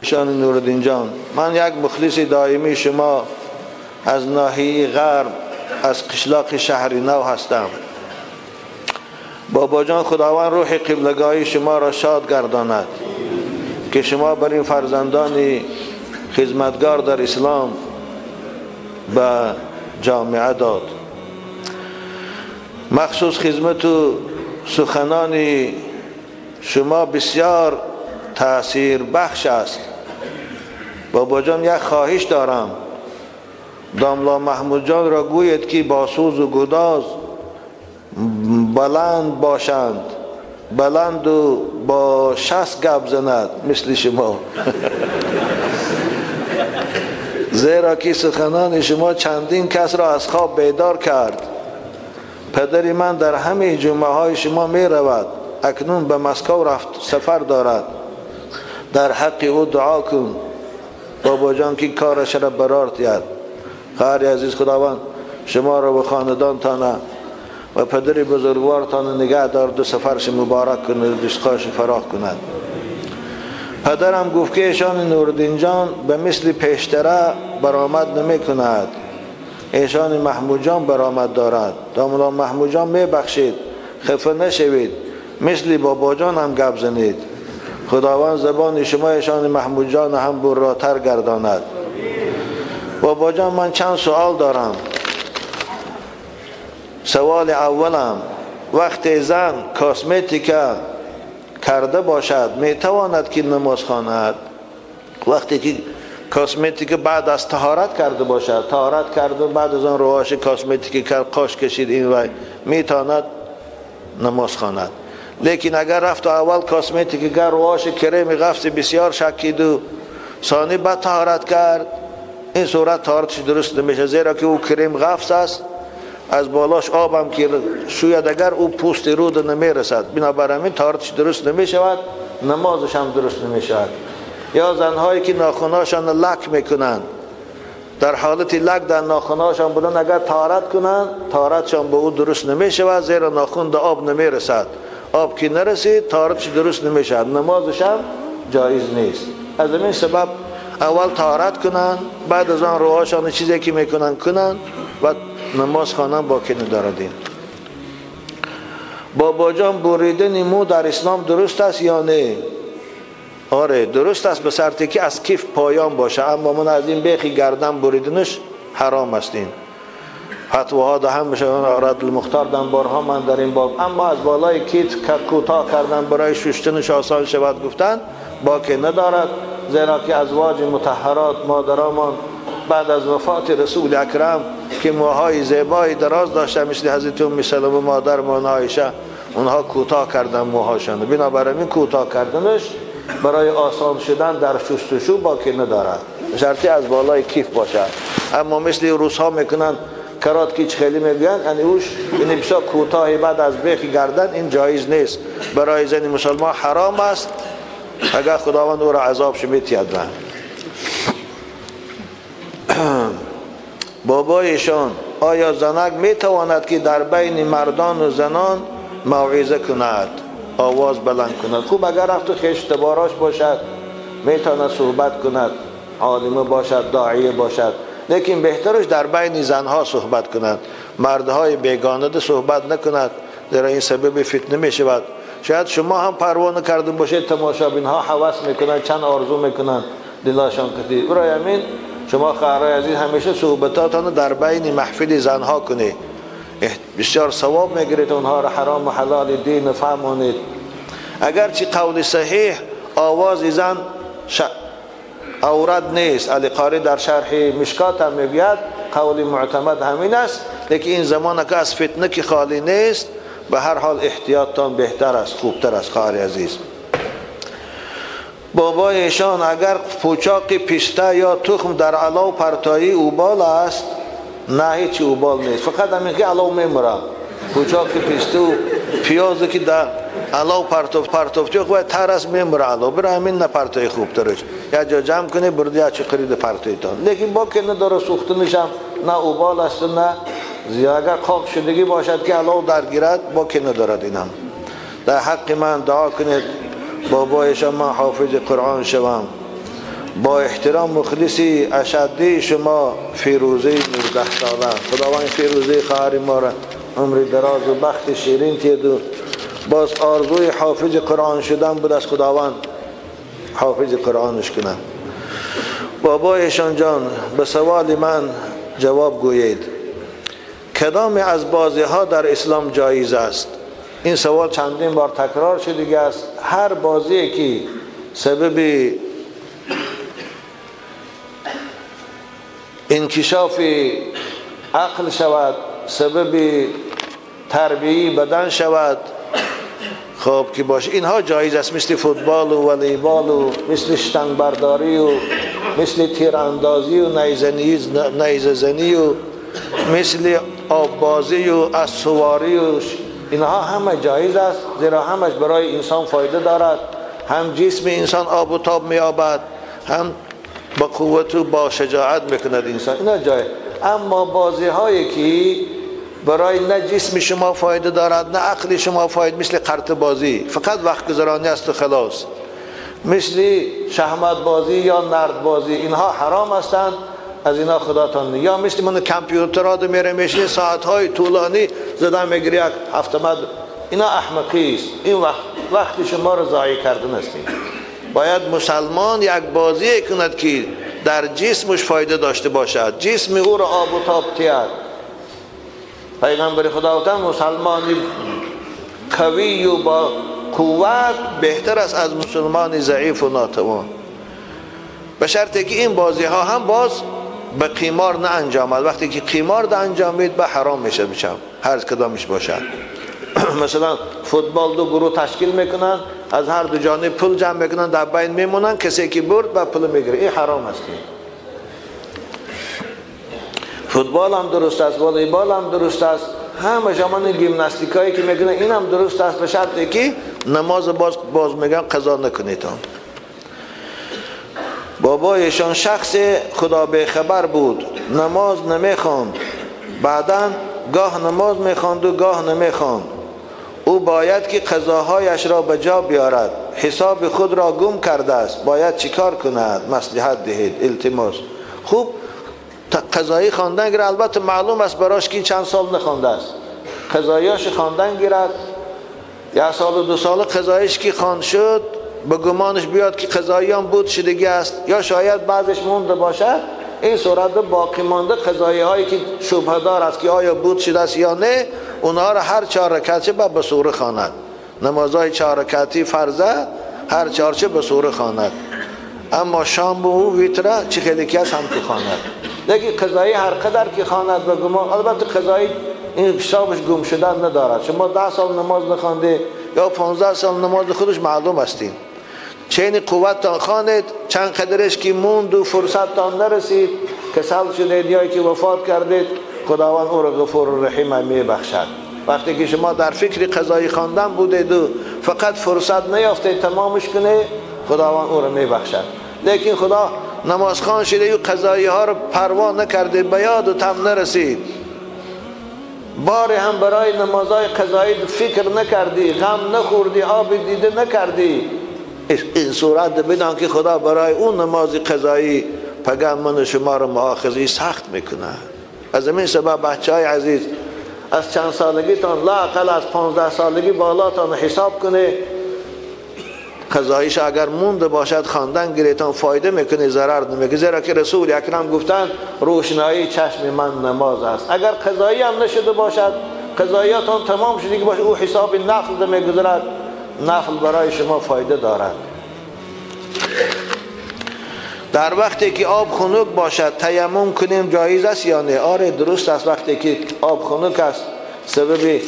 ایشان نورالدین جان، من یک مخلص دائمی شما از ناحیه غرب از قشلاق شهر نو هستم. بابا جان خداوند روح قبلگاهی شما را شاد گرداند که شما بر این فرزندان خدمتگار در اسلام به جامعه داد. مخصوص خدمت و سخنان شما بسیار تاثیر بخش است. بابا جان یک خواهش دارم، داملا محمود جان را گوید که با سوز و گداز بلند باشند، بلند و با 60 گپ زند مثل شما. زیرا که سخنان شما چندین کس را از خواب بیدار کرد. پدر من در همه جمعه های شما می رود، اکنون به مسکو رفت سفر دارد. در حق او دعا کن بابا جان که کارش را برار دهد. خواهر عزیز، خداوند شما را و خاندانتان و پدر بزرگوارتان نگه دارد و سفرش مبارک کند و رزقش فراخ کند. پدرم گفت که ایشان نورالدین جان به مثل پیشتره برآمد نمی کند، ایشان محمود جان برآمد دارد. داملا محمود جان می بخشید، خفه نشوید، مثل بابا جان هم گپ زنید. خداوند زبان شما ایشان محمود جان هم براتر گرداند. بابا جان من چند سوال دارم. سوال اولم، وقتی زن کاسمتیکا کرده باشد میتواند که نماز خواند؟ وقتی که کاسمتیک بعد از طهارت کرده باشد، طهارت کرده بعد از آن رواش کاسمتیک کرد، قاش کشید این وای، میتواند نماز خواند. لیکن اگر رفت اول کاسمتیک کرد، رواش کریم غفص بسیار شکید و ثانی بعد طهارت کرد، این صورت طهارتش درست نمیشه، زیرا که او کریم غفص است، از بالاش آبم که شوید اگر او پوست رود نمیرسد، بنابراین طهارتش درست نمیشود، نمازش هم درست نمیشود. یا زنهایی که ناخناشان لک میکنند، در حالت لک در ناخناشان بودن، اگر طهارت کنند طهارتشان به او درست نمیشود، زیرا ناخن در آب نمیرسد، آب که نرسید طهارتش درست نمیشود، نمازش هم جایز نیست. از این سبب اول طهارت کنند، بعد از آن روهاشان چیزی که میکنن کنند و نماز خوانن باکی نداردین. بابا جان بریدن مو در اسلام درست است یا نه؟ آره درست است، به شرطی که از کیف پایان باشه، اما من از این بیخی گردن بریدنش حرام است. این فتواها ده هم میشه، رد المختار دم بارها من در این باب، اما از بالای کیت که کوتاه کردن برای شستنش آسان شود گفتن باکی ندارد، زیرا که ازواج مطهرات مادرمان بعد از وفات رسول اکرم که موهای زیبای دراز داشته مثل حضرت ام سلمه مادرمان عایشه، اونها کوتاه کردن موهاشان، بنابراین کوتاه کردنش برای آسان شدن در شستشو باکی ندارد، شرطی از بالای کیف باشد. اما مثل روس ها میکنن کرات که خیلی میگن، یعنی اوش این بسیار کوتاه بعد از بیخ گردن، این جایز نیست، برای زن مسلمان حرام است، اگر خداوند او را عذابش میتید. بابایشان آیا زنک میتواند که در بین مردان و زنان موعظه کند، آواز بلند کند؟ خوب اگر رفت و خویش تباراش باشد میتواند صحبت کند، عالمه باشد، داعیه باشد، لیکن بهترش در بین زنها صحبت کند، مردهای بیگانه صحبت نکند، زیرا این سبب فتنه میشود. شاید شما هم پروا نکرده باشید، تماشابین ها هوس میکنند، چند آرزو میکنند دلاشان کتی. برای همین شما خواهرای عزیز همیشه صحبتاتان در بین محفل زنها کنید، بسیار ثواب میگیرید، اونها را حرام و حلال دین فهمانید. اگرچه قول صحیح آواز زن عورت نیست، علی قاری در شرح مشکات هم میگوید قول معتمد همین است، لیکن این زمان که از فتنه که خالی نیست، به هر حال احتیاطتان بهتر است، خوبتر است. خواهر عزیز، بابای ایشان اگر پوچاق پسته یا تخم در علاو پرتایی اوبال است، نه هیچ اوبال نیست، فقط همین که علاو میمره. پوچاق پسته و پیاز که در علاو پرتوفتی باید تر است میمره علاو، برای همین نه پرتای خوب ترش یا جا جمع کنی برده یا چه خرید پرتایتان، لیکن با که نداره سوختنشم نه اوبال است نه زیاد. اگر خاک شدگی باشد که علاو درگیرد با که ندارد. اینم در حق من دعا کنید بابایشان من حافظ قرآن شوم. با احترام مخلصی اشدی شما فیروزه 19 ساله. خداوند فیروزه خواهر ما را عمر دراز و بخت شیرین تید و باز آرزوی حافظ قرآن شدن بود، از خداوند حافظ قرآنش کنم. بابایشان جان به سوال من جواب گویید، کدام از بازی ها در اسلام جایز است؟ این سوال چندین بار تکرار شده است. هر بازی که سبب انکشاف عقل شود، سبب تربیه بدن شود، خب که باشه، اینها جایز است. مثل فوتبال و والیبال و مثل شتنگ برداری و مثل تیراندازی و نیزه زنی و مثل آب بازی و اسواری و اینها همه جایز است، زیرا همش برای انسان فایده دارد. هم جسم انسان آب و تاب می‌یابد، هم با قوت و با شجاعت میکند انسان، اینا جایز. اما بازی هایی که برای نه جسم شما فایده دارد نه عقل شما فایده، مثل قرط بازی فقط وقت گذرانی است و خلاص، مثل شهمت بازی یا نرد بازی، اینها حرام هستند، از اینا خداتان. یا مثل من کامپیوترها دو میره میشینه ساعتهای طولانی زدن میگیری یک هفته مد، اینا احمقی است. این وقت شما رو ضایع کردن است. باید مسلمان یک بازی کند که در جسمش فایده داشته باشد، جسم او را آب و تاب تید. پیغمبر خدا گفتند مسلمانی قوی و با قوت بهتر است از مسلمان ضعیف و ناتوان، به شرطی که این بازی ها هم باز به قمار نه انجامد. وقتی که قمار ده انجامید به حرام میشه، میشم هر کدامش باشد. مثلا فوتبال دو گروه تشکیل میکنن، از هر دو جانب پول جمع میکنن، در بین میمونن، کسی که برد به پول میگیره، این حرام است. فوتبال هم درست است، والیبال هم درست است، همه جمان گیمناستیکایی که میکنن این هم درست است، به شرطی که نماز باز میگن قضا نکنید. بابایشان شخص خدا به خبر بود، نماز نمیخواند، بعدا گاه نماز میخواند و گاه نمیخواند. او باید که قضاهایش را به جا بیارد، حساب خود را گم کرده است، باید چیکار کند؟ مصلحت دهید، التماس. خوب قضایی خواندن گیرد، البته معلوم است براش که چند سال نخوانده است، قضاییاش خواندن گیرد، یک سال و دو سال قضاییش که خواند شد به گمانش بیاد که قضایی هم بود شدگی است، یا شاید بعضش مونده باشد، این صورت باقی مانده قضایی هایی که شبهه دار است که آیا بود شده است یا نه، اونها را هر چهار رکعت به سوره خواند. نمازهای چهار رکعتی فرضه، هر چهارچه به سوره خواند. اما شام و ویتره چه خیلی که است هم تو خواند. لیکن قضایی هر قدر که خواند به گمان، البته قضایی این حسابش گم شدن ندارد. شما 10 سال نماز نخوانده یا 15 سال نماز خودش معلوم هستین، چین قوت خوانید، چند قدرش که موند و فرصت تان نرسید، کسل شدید یا که وفات کردید، خداوند او را غفور و رحیم می بخشد. وقتی که شما در فکر قضایی خواندن بودید و فقط فرصت نیافتید تمامش کنه، خداوند او را می بخشد. لیکن خدا نماز خوان شده و قضایی ها را پروا نکرده، به یاد و تم نرسید، بار هم برای نمازهای قضایی فکر نکردی، غم نخوردی، آب دیده نکردی، این صورت بدان که خدا برای اون نماز قضایی پگه من شما رو مؤاخذه سخت میکنه. از این سبب بچه های عزیز از چند سالگی تان لااقل از 15 سالگی بالاتان حساب کنه، قضاییش اگر مونده باشد خواندن گیرتان فایده میکنه، ضرر نمیکنه. زیرا که رسول اکرم گفتن روشنایی چشم من نماز است. اگر قضایی هم نشده باشد، قضاییاتان تمام شده که باشه، او حساب نفل میگذارد، نفل برای شما فایده دارد. در وقتی که آب خنک باشد تیمم کنیم جایز است یا نه؟ آره درست است. وقتی که آب خنک است سبب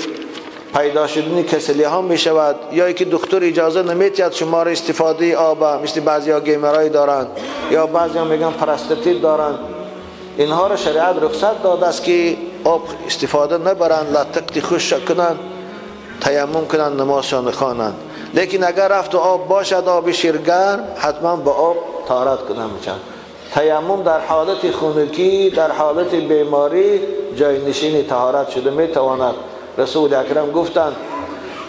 پیدا شدن کسلی ها می شود، یا اینکه دکتر اجازه نمیدهد شما را استفاده آب، مثل بعضی ها گیمرای دارند یا بعضی ها میگن پراستاتیت دارند، اینها را شریعت رخصت داده است که آب استفاده نبرند، لطقتی خشک کنند، تیمم کنند، نمازشان خوانند. لیکن اگر رفت و آب باشد، آب شیرگرم، حتما با آب طهارت کنند میشن. تیمم در حالت خنکی، در حالت بیماری جای نشین طهارت شده میتواند. رسول اکرم گفتند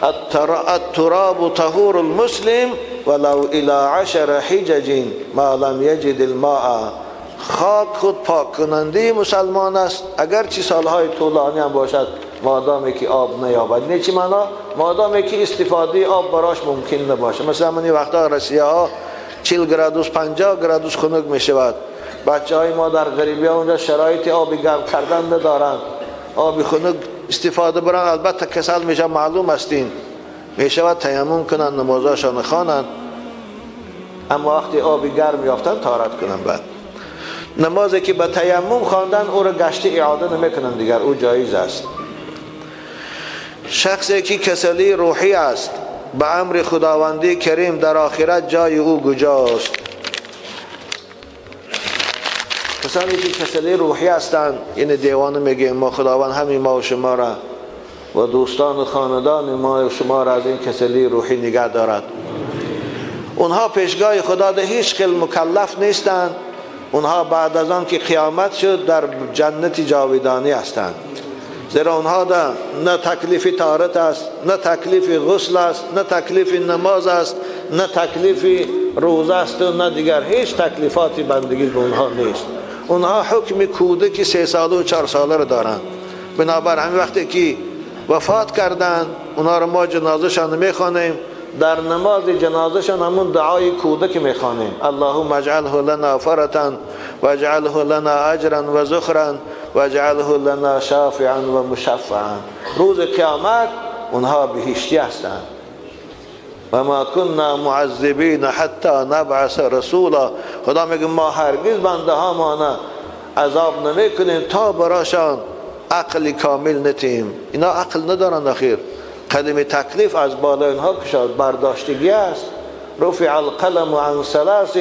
التراب طهور المسلم ولو الى 10 حجج ما لم یجد الماء. خاک خود پاک کننده مسلمان است، اگرچه سالهای طولانی هم باشد، مادامی که آب نیابد. نه چی معنا؟ مادامی که استفاده آب براش ممکن نباشه. مثلا من این وقتا رسیه ها 40 گرادوس 50 گرادوس خنک می شود. بچه های ما در غریبی ها اونجا شرایط آب گرم کردن ندارند، آب خنک استفاده برن، البته کسل میشه، معلوم استین، میشود تیمم کنند، نمازاشان خوانند، اما وقتی آب گرم یافتن طهارت کنند. بعد نمازی که به تیمم خواندن او را گشت اعاده نمیکنند دیگر، او جایز است. شخصی که کسلی روحی است به امر خداوندی کریم در آخرت جای او کجاست؟ کسانی که کسلی روحی هستند، این دیوانه میگیم ما، خداوند همین ما و شما را و دوستان و خاندان ما و شما را از این کسلی روحی نگه دارد. اونها پیشگاه خدا ده هیچ خیل مکلف نیستند. اونها بعد از آن که قیامت شد در جنت جاودانی هستند، زیرا اونها ده نه تکلیف طهارت است، نه تکلیف غسل است، نه تکلیف نماز است، نه تکلیف روزه است و نه دیگر هیچ تکلیفات بندگی به اونها نیست. اونها حکم کودک 3 ساله و 4 ساله را دارند. بنابر همین وقتی که وفات کردند اونها را ما جنازهشان میخوانیم، در نماز جنازهشان همون دعای کودک میخوانیم: اللهم اجعله لنا فرطا واجعله لنا اجرا و ذخرا واجعله لنا شافعا و مشفعا. روز قیامت اونها بهشتی هستند. و ما كنا معذبین حتی نبعث رسولا. خدا میگه ما هرگز بنده ها ما عذاب نمیکنیم تا براشان عقل کامل نتیم. اینا عقل ندارن. اخیر قلم تکلیف از بالا اینها کشاد برداشتگی است. رفع القلم عن ثلاث.